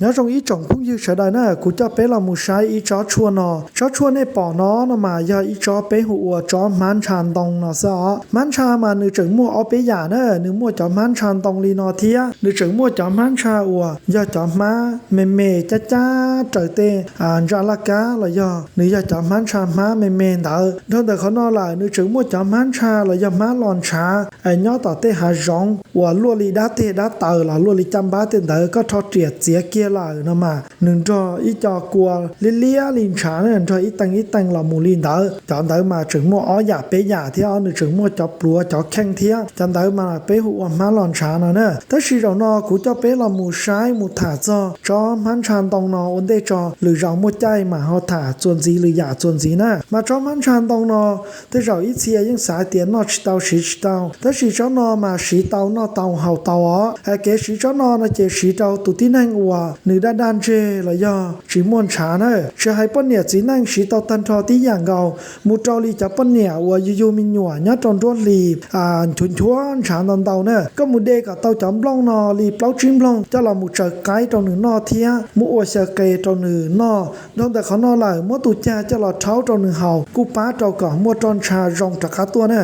Nyob zoo ib tsoom phooj ywg sawv daws na, kuv coj peb los mus saib ib tsob tshuaj no. Tsob tshuaj nej pom no no mas yog ib tsob peb hu ua tsob hmab ntsha ntoo no xwb os. Hmab ntsha mas nws tseem muaj ob peb yam na, nws muaj cov hmab ntsha ntoo li no thiab nws tseem muaj cov hmab ntsha uas yog cov hmab me me cab cab raws tej ntsa laj kab los yog nws yog cov hmab ntsha hmab me me ntawd. Dhau ntawm qhov no lawm nws tseem muaj cov hmab ntsha los yog hmab los ntshav nyob tom tej hav zoov uas luaj li dab teg dab taws los luaj li caj npab tej ntawd, koj rho riam txiav kiag lawm no mas nws nrog ib co kua liab liab li ntshav na, nrog ib teeg ib teeg los mus li ntawd. Cov ntawd mas tseem muaj ob yam peb yam thiab, nws tseem muaj cov pluav cov kheej thiab. Cov ntawd mas peb hu ua hmab los ntshav no na. Tab sis zaum no kuv coj peb los mus saib mus tham txog tsob hmab ntsha ntoo no ua ntej tso, lwm zaus muaj caij mas ho tham txuas ntxiv lwm yam txuas ntxiv na. Mas tsob hmab ntsha ntoo no tej zaum ib txhia yeej xav tias noj tsis tau siv tsis tau, tab sis tsob no mas siv tau noj tau haus tau os. Kev siv tsob no no ces siv rau tus tib neeg uas nws daj daj ntseg los yog tsis muaj ntshav na. Tsis hais poj niam txiv neej siv tau tag nrho tib yam nkaus, mus rau li cov poj niam uas yug yug me nyuam nyob rau nruab hlis nchuav nchuav ntshav ntau ntau na. Koj mus de kom tau cov nplooj no li plaub tsib nplooj coj los mus tsaws qaib rau nws noj thiab muab ua xyaw qe rau nws noj. Dhau ntawm qhov no lawm muab tus cag coj los rhaub rau nws haus kuj pab rau kom muaj roj ntsha zoo rov qab tuaj na.